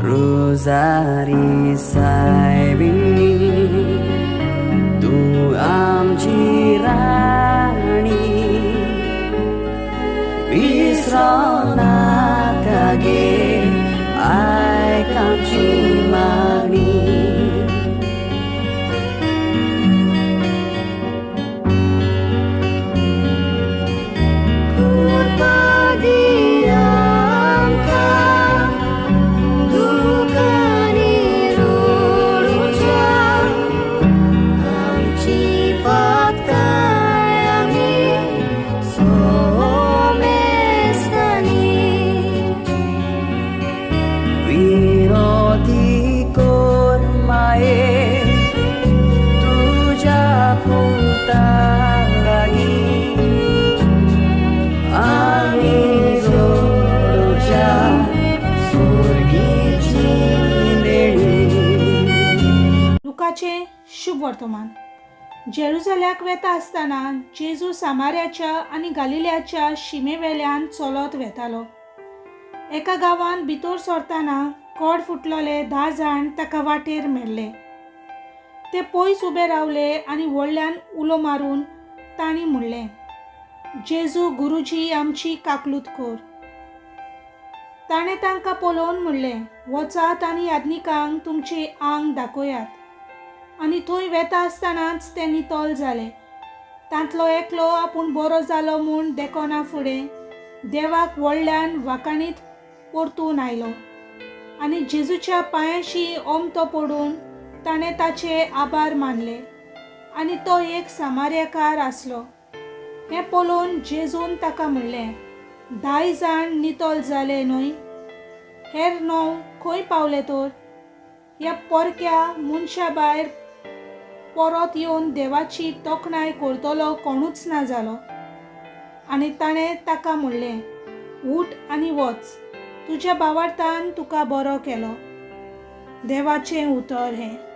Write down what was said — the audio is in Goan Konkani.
रोजारी सायबिणी तूं आमची राणी, विसरो नाका गे आयक आमची मागणी. विनोती कोर माये तुज्या पुता लागीं, आमी जोडच्या सोर्गीची देणी. लुकाचें शुभ वर्तमान. जेरुजल्याक वेता आसतना जेजू सामाऱ्याच्या आनी गालिल्याच्या शिमेवेल्यान चलत वेतालो. एका गांवांत भितर सरतना कोड फुटलोले 10 जाण ताका वाटेर मेळ्ळे. ते पयस उबे रावले आनी व्हडल्यान उलो मारून तांणी म्हणलें, जेजू गुरुजी आमची काकलूत कर. ताणें तांकां पळोवन म्हणलें, वचात आनी याज्ञिकांक तुमचें आंग दाखयात. आनी थंय वेता आसतनाच ते नितळ जाले. तांतलो एकलो आपूण बरो जालो म्हूण देखना फुडें देवाक व्हडल्यान वाखाणीत परतून आयलो आनी जेजूच्या पांयाशी ओमतो पडून ताणें ताचे आभार मानले. आनी तो एक सामार्याकार आसलो. हें पळोवन जेजून ताका म्हणलें, 10 जाण नितळ जाले न्हय? हेर 9 खंय पावले तर? ह्या परक्या मनशा भायर परत येवन देवाची तोखणाय करतलो कोणूच ना जालो. आनी ताणें ताका म्हणलें, उठ आनी वच, तुज्या भावार्थान तुका बरो केलो. देवाचें उतर हें.